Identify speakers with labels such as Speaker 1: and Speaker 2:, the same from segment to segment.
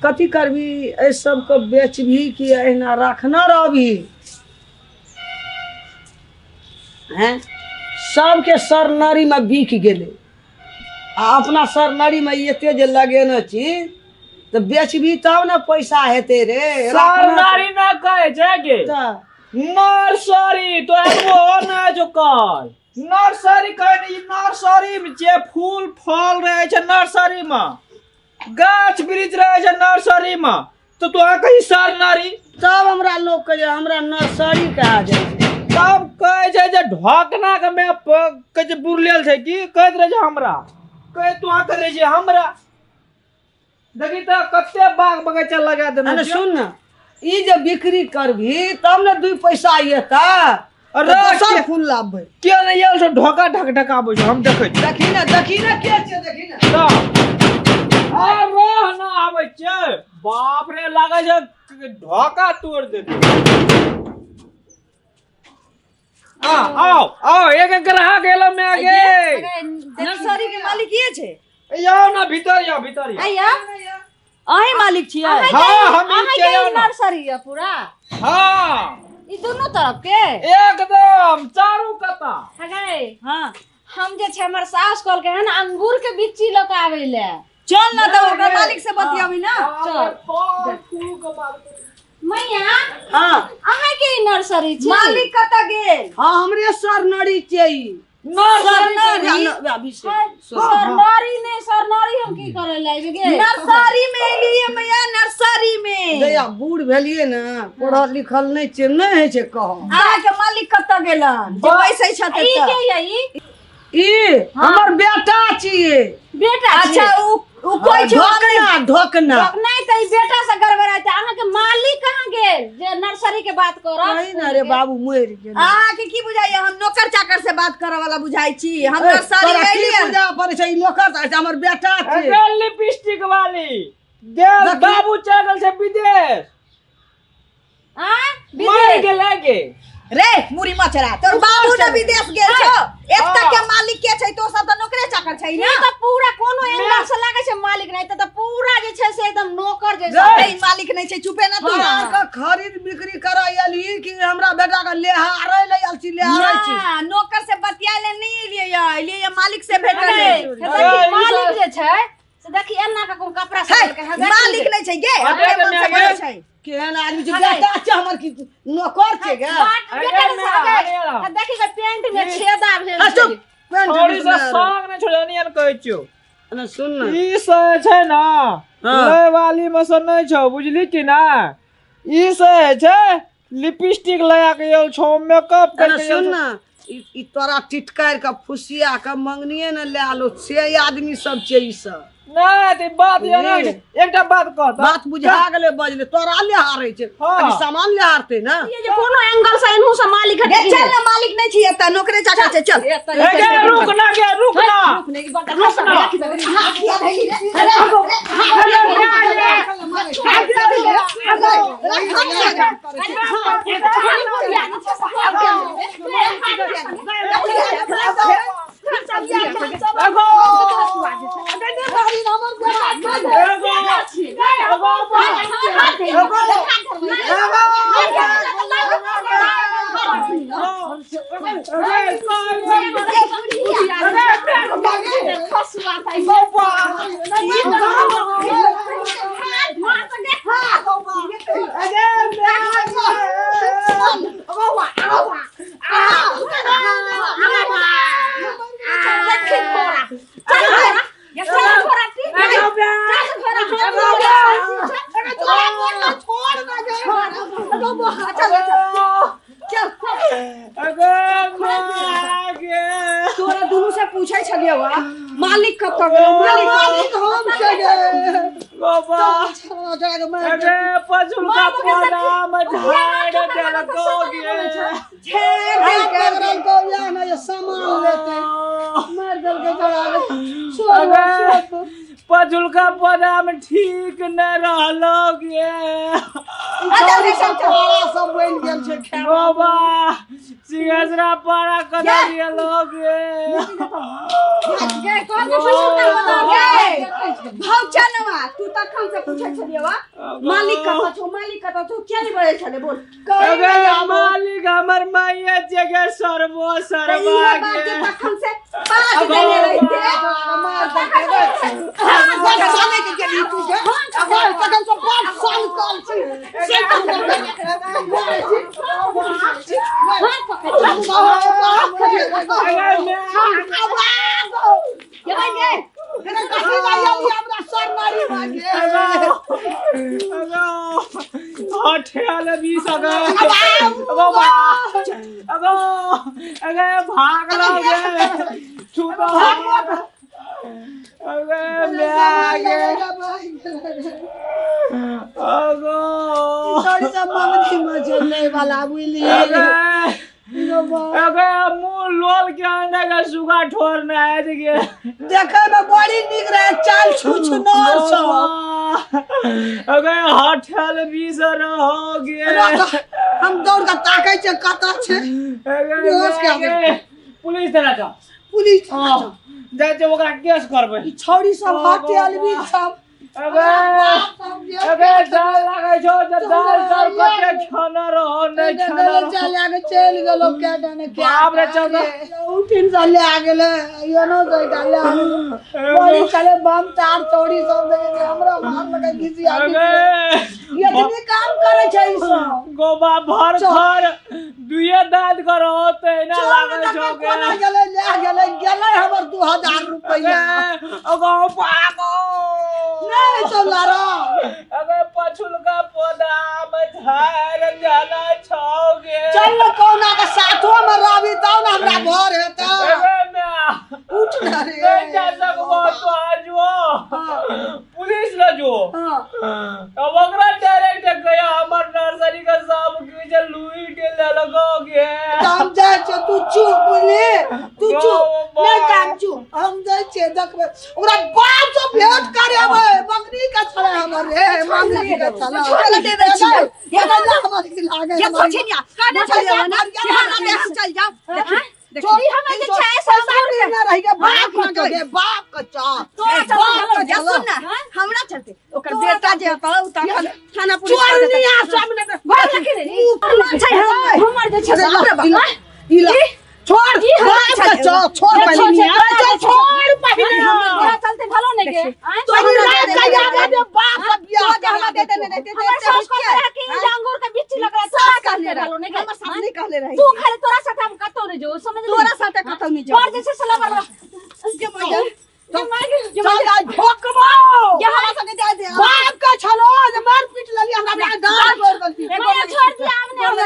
Speaker 1: कथी करबी एहि सबके बेचबही कि एहिना राखने रहबही हैं सबके सरनरीमे बिक गेलै आ अपना सरनरीमे एते जे लगेने छी तऽ बेचबी तब ने पैसा हेतै रे
Speaker 2: सरनारी ना कहै छै गे
Speaker 1: तऽ
Speaker 2: नर्सरी तो एगो ना जो कल नर्सरी कहै ने ई नर्सरी में जे फूल फल रहै छै नर्सरी में गाछ वृक्ष रहै छै नर्सरी में तो तोरा कही सरनारी
Speaker 1: तब हमरा लोक कहै हमरा नर्सरी कहा जाइ छै
Speaker 2: तब कहै छै जे ढोकना के मैं कहै छै बुरलेल छै की कहैत रहै छै हमरा कहै तोरा कहै छै हमरा देखी तऽ कते बाग बगीचा लगा देने
Speaker 1: अरे
Speaker 2: छियौ।
Speaker 1: सुन ने ई जे बिक्री करबही तब ने दुई पैसा एतै
Speaker 2: अरे
Speaker 1: दोसर
Speaker 2: के-
Speaker 1: फूल लाबबै
Speaker 2: के नहि आयल छौ ढोका ढक ढकाबै छौ हम देखै छी
Speaker 1: देखी ने देखी ने के छै देखी ने
Speaker 2: तऽ अरे ना आबै छै बाप रे लागै छै ढोका तोड़ देतै आ आओ आओ एक एक ग्राहक एलो मैं आगे
Speaker 3: नर्सरी के मालिक ये छै
Speaker 2: आओ ना भीतर आओ भीतर आओ
Speaker 3: आइया अहीं मालिक छियै
Speaker 2: हाँ हम ई
Speaker 4: अहाँके
Speaker 2: के
Speaker 4: ई
Speaker 2: आओ ना।
Speaker 4: नर्सरी यऽ पूरा
Speaker 2: हाँ
Speaker 4: ई दुनू तरफ के
Speaker 2: एकदम चारू कता
Speaker 4: हगै
Speaker 3: हाँ
Speaker 4: हम जे छै हमर सास कहलकै हन अंगूर के बिच्ची लऽ के आबै लए
Speaker 3: चल ना तऽ ओकर मालिक से बतियाबी ना
Speaker 4: चल।
Speaker 2: फल फूल के बात
Speaker 4: मैया
Speaker 1: हाँ
Speaker 4: अहाँके ई नर्सरी छै
Speaker 3: मालिक कतऽ गेल
Speaker 1: हाँ हमरे सरनरी छियै ई।
Speaker 2: नर्सरी
Speaker 4: सरनरी नहि सरनरी हम की करै लए आबि गेल
Speaker 3: नर्सरी में एलियै मैया नर्सरी में
Speaker 1: दैया बूढ़ भेलियै ने पढ़ल लिखल नहि छियै नहि होइ छै कहब
Speaker 3: अहाँके मालिक कतऽ गेलन जे बैसै छथि
Speaker 4: ई
Speaker 3: एतऽ
Speaker 4: के यै ई
Speaker 1: ई हमर बेटा छियै
Speaker 4: बेटा
Speaker 3: अच्छा उ उ कोइ छै हम नहि-
Speaker 1: ढोकना ढोकना
Speaker 4: नहि तऽ ई बेटा से गड़बड़ाइ तऽ अहाँके मालिक कहाँ गेल जे नर्सरी के बात करब
Speaker 1: कही ने रे बाबू मरि गेल
Speaker 3: अहाँके की बुझाइया हम नौकर चाकर से बात करऽ वाला बुझाइ छी हम
Speaker 1: ए,
Speaker 3: नर्सरी
Speaker 1: तोरा की
Speaker 3: एलियै
Speaker 1: बुझा पड़ै छै ई नौकर छै हमर बेटा छियै
Speaker 2: अरे लिपस्टिक वाली गेल बाबू चल गेल छै विदेश
Speaker 4: आँय
Speaker 2: मर गेलै गे
Speaker 3: रे मुरी मचरा तोर बाबू ने विदेश गेल छौ एतऽ के मालिक के छै तो सब तऽ नौकरे चाकर छै
Speaker 4: ई
Speaker 3: ने
Speaker 4: तऽ पूरा कोनो एंगल से लागै छै मालिक नहि तऽ पूरा जे छै से एकदम नौकर जैसा
Speaker 3: रे ई मालिक नहि छै चुपे ना तू
Speaker 1: तोरा आरके खरीद बिक्री करऽ एलही कि हमरा बेटा के लेहारै लए आयल छी लेहारै छी
Speaker 3: ना नौकर से बतियाए ले नहीं एलियै या एलियै या मालिक से भेटल
Speaker 4: अरे,
Speaker 3: ले
Speaker 4: देखी मालिक जे छै से देखी एना के कोन कपड़ा
Speaker 3: हे,
Speaker 4: सब लेलकै हँ, देखी
Speaker 3: मालिक नहि छै गे
Speaker 2: अरे
Speaker 3: अपने मन से
Speaker 2: मैं
Speaker 3: बोलै
Speaker 2: गे।
Speaker 3: छै
Speaker 1: केहन आदमी छै बेटा छै हमर की नौकर छै गे
Speaker 4: बाट
Speaker 2: अरे
Speaker 4: बेटा के
Speaker 2: मैं,
Speaker 4: साथ
Speaker 2: अरे
Speaker 4: हँ, देखी के पेंट में छेदा भेल
Speaker 1: आ,
Speaker 4: छै
Speaker 1: चुप पेंट
Speaker 2: छोड़ी से
Speaker 1: में
Speaker 2: संग नहि छोड़नी हन कहै छियौ
Speaker 1: अरे सुन ने
Speaker 2: ई से छै ना
Speaker 1: हाँ।
Speaker 2: लै वाली में से नहि छौ बुझली कि ना ई से छै लिपस्टिक लगा के आयल छौ मेकअप
Speaker 1: अरे
Speaker 2: करके आयल
Speaker 1: सुन
Speaker 2: छौ।
Speaker 1: ने ई तोरा टिटकारि के फुसिया के मंगनिए ने लए आलो से आदमी सब छै ई सब
Speaker 2: नहि तऽ ई बात ये ना
Speaker 1: बुझली?
Speaker 2: एकटा बात कह तऽ।
Speaker 1: बात बुझा गेलै बजले तोरा ले हारै छै
Speaker 2: हाँ।
Speaker 1: अभी सामान ले हारतै ने
Speaker 4: ये जे कोनो एंगल से एनहु से मालिक
Speaker 3: गे
Speaker 4: हटे
Speaker 3: चल ना मालिक नहि छी एतऽ नौकरे चाकर छै चल
Speaker 2: ए गे, रुक ना गे रुक ना
Speaker 4: रुक ना
Speaker 2: एगो एगो
Speaker 3: तोरा दुनू से पूछै छलियौ आ मालिक कतऽ गेलौ मालिक
Speaker 1: मालिक हम छै गे
Speaker 2: बाबा अरे पछुलका पौधा में झाड़ देलको गे
Speaker 1: देलको या ने ये सामान लेते मार देलकै जरा
Speaker 2: अरे पछुलका पौधा में ठीक न रहलो गे
Speaker 1: सब सब बनि गेल छै
Speaker 2: बाबा सिंहेश्वरा पारा कदा दिया लोग
Speaker 4: गे तोहर के पैसा उतार बता
Speaker 3: गे भौचनवा तू तखन से पूछै छलियवा मालिक कतऽ छौ, मालिक कतऽ छौ, किया नहि बजै छलै बोल।
Speaker 2: अबे मालिक हमर माइया जगह सरबो
Speaker 3: तऽ
Speaker 2: सरबा
Speaker 3: इहे बात जे
Speaker 2: के
Speaker 3: तखन से पाँच देने रहिते।
Speaker 2: अरे मैं हठेल 20 अगर अगो अगो अगर भाग लोगे छूटो अगर मैं आगे अगो अगर अगर मुंह लोल के अंदर का सुगा ठोर न आए के
Speaker 1: देखे में बड़ी निक रहे चाल छुछ नर सब।
Speaker 2: अगर हठेल 20 रहोगे।
Speaker 1: हम दौड़ के ताकै छियै कतऽ छै।
Speaker 2: अगर
Speaker 1: बेहोश कए देलकै।
Speaker 2: पुलिस थाना जा।
Speaker 1: पुलिस।
Speaker 2: जाइ छै ओकरा केस करबै।
Speaker 1: ई छौड़ी सब हटेल भी सब।
Speaker 2: अबे अबे दाल लागै छौ तऽ दाल चाउर कते खाना रहो नहि खाना रहो।
Speaker 1: चल चलि गेलो के जाने के।
Speaker 2: बाप रे, चल।
Speaker 1: उठिन से ले आ गेलै यो नो जाय ले आ गेलै। बड़ी चले बम तार चौड़ी सब देखे छै हमरा मार लगे घिसिया।
Speaker 2: अबे
Speaker 1: इतनी काम करे छै ई सब।
Speaker 2: गोबा भर खर दुए दाँत करो तऽ एना
Speaker 1: चल
Speaker 2: लागै
Speaker 1: ने
Speaker 2: छौ
Speaker 1: देखबै कोना गेलै ले गेलै गेलै हमर 2000 रुपैआ।
Speaker 2: अगो पागो
Speaker 1: नहि चल रो।
Speaker 2: अबे पछुलका पौधा में झाड़ जाना छौगे।
Speaker 1: चल ने कौना के साथो में रहबी तब ने हमरा घर हेतै।
Speaker 2: अबे म्या
Speaker 1: उठ ने रे।
Speaker 2: नहीं जा सकबो तो आज जो पुलिस ल जो।
Speaker 1: हाँ।
Speaker 2: तो ओकरा डायरेक्ट गया हमर नर्सरी का सब किछु लूट लेलको गे।
Speaker 1: तऽ हम जाइ छियै, तू चुप बुझली, तू चुप नहि कान चुप। हम जाइ छियै देखबै ओकरा बाप से भेंट करेबै। बकरी के छलै हमर रे, मंगनी के छलै।
Speaker 3: छोड़ै लए दे दै छियै।
Speaker 1: हमर की लागै
Speaker 3: ये सोचे ने काने छलियवा ना कि हमरा दे हम चल जाओ। देखी।
Speaker 4: चोरी हमें जे छै से
Speaker 1: पैसा लेने रही गे बाप के गे बाप के चा
Speaker 4: तोरा चलते
Speaker 1: बाप के
Speaker 3: जा
Speaker 1: छलै।
Speaker 3: सुन ना, हमरा चलते ओकर बेटा जे हतौ उ तखन थाना पुलिस कर देतै।
Speaker 1: चोरनिया सब ने
Speaker 4: घर लखे रे
Speaker 3: हमर छै
Speaker 4: हमर जे छै
Speaker 3: बाप रे बाप।
Speaker 1: ई ला छोड़ बाप के चा छोड़
Speaker 4: छोड़,
Speaker 1: पहिले
Speaker 4: छोड़,
Speaker 1: चल छोड़ पहिले।
Speaker 4: तोरा चलते भलो नहीं गे।
Speaker 1: तोरी
Speaker 3: हमरा
Speaker 1: रात
Speaker 3: दे
Speaker 1: के
Speaker 3: दे
Speaker 1: याद
Speaker 3: दे
Speaker 1: दे बाप के बियाह
Speaker 3: तो जे हमरा दे देने रहते
Speaker 4: हमर सास कहले रहे कि ई अंगूर के बिच्ची लग रहा
Speaker 3: सास
Speaker 4: तोरा
Speaker 3: कहले
Speaker 4: चलते
Speaker 3: रहे।
Speaker 4: भलो नहीं गे।
Speaker 3: हमर सास नहीं कहले रहे।
Speaker 4: तू खाली तोरा साथे हम कतौ नहीं जो समझ
Speaker 3: तोरा साथे कतौ नहीं जाओ।
Speaker 4: पर जे छै से लबर
Speaker 3: जे मजा
Speaker 1: चल आज भोकबो।
Speaker 3: जे हमरा संगे जाय दे।
Speaker 1: बाप के छलो जे मार पीट लेली हमरा डांट तोड़ देलती।
Speaker 4: मैं छोड़ दिया आब नहीं होई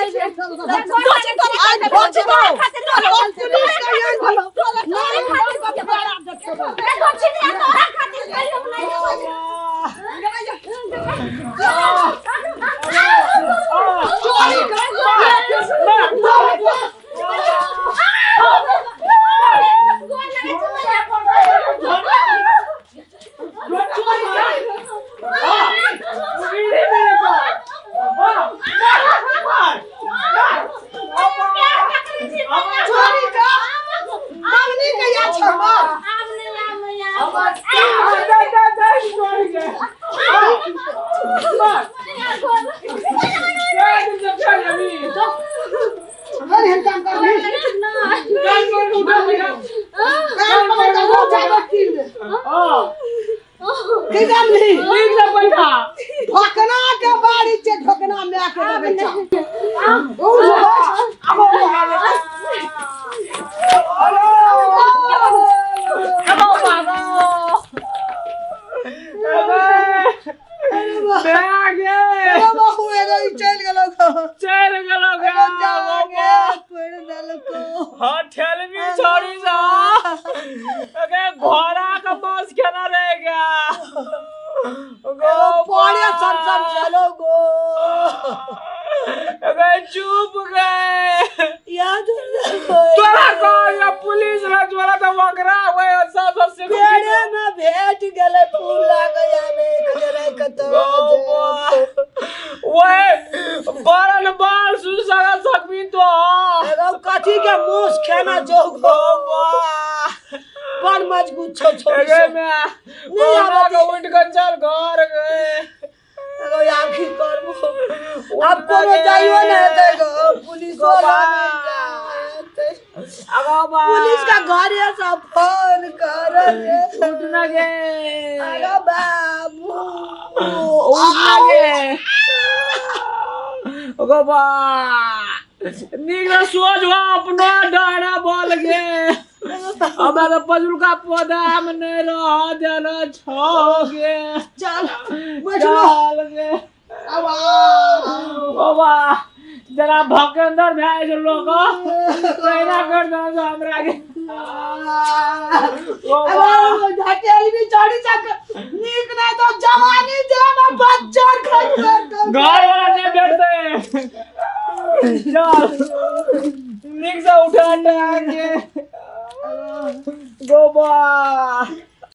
Speaker 1: आज भोकबो। पुलिस के याद भलो।
Speaker 4: तोरा खातिर कहियो नहीं।
Speaker 1: चोरी चोरी का मंगनी के या छमा। अरे हम काम कर ली काम पकड़ के हो जाएगा तीन दे की काम ली ढोकना के बाड़ी छे ढोकना में के देबै चा उठ बैठ। अरे बाबू एगो ई चलि गेलौ।
Speaker 2: चल गेलो।
Speaker 1: जागे तोड़ि देलको।
Speaker 2: ठेलवी छोड़ी सा अगे घोड़ा का मांस खाना रहेगा।
Speaker 1: एगो पड़े सन सन चलो गो।
Speaker 2: अगे चुप गए।
Speaker 1: याद देलको।
Speaker 2: तोरा कहल पुलिस रजवाला तो वगरा ओए सब से
Speaker 1: पेड़े में भेट गेलै फूल लागै आमे खजरै कतौ।
Speaker 2: ओए बरन बाल सुसरा सकबी तो।
Speaker 1: एगो बेटी के मोस खाना जोग बड़ मजबूत छौ छोरी
Speaker 2: गे
Speaker 1: सब।
Speaker 2: मैं
Speaker 1: नहीं
Speaker 2: कोना
Speaker 1: आबत
Speaker 2: के उठ के चल घर गे।
Speaker 1: एगो आखी करबो आब कोनो जाइयो ने हेतै गो पुलिस वाला नहीं जाते।
Speaker 2: अगो बा
Speaker 1: पुलिस का घरे से फोन कर रे।
Speaker 2: उठ ना गे।
Speaker 1: अरे बाबू
Speaker 2: उठ ना गे। अगो बा नीक से सोच हो अपनो डरा बोल गे। हमरा तऽ पजुलका पौधा मे नहि रह देने छौ गे।
Speaker 1: चल बैठलो।
Speaker 2: चल गे।
Speaker 1: अब
Speaker 2: बाबा जरा भकेंदर भए जाइ छै लोक तहिना कर देने छौ हमरा के। बाबा
Speaker 1: झटेल भी चढ़ी सक नीक नहीं तो जवानी देना बच्चा खा
Speaker 2: घर वाला नहि भेटतै। चल।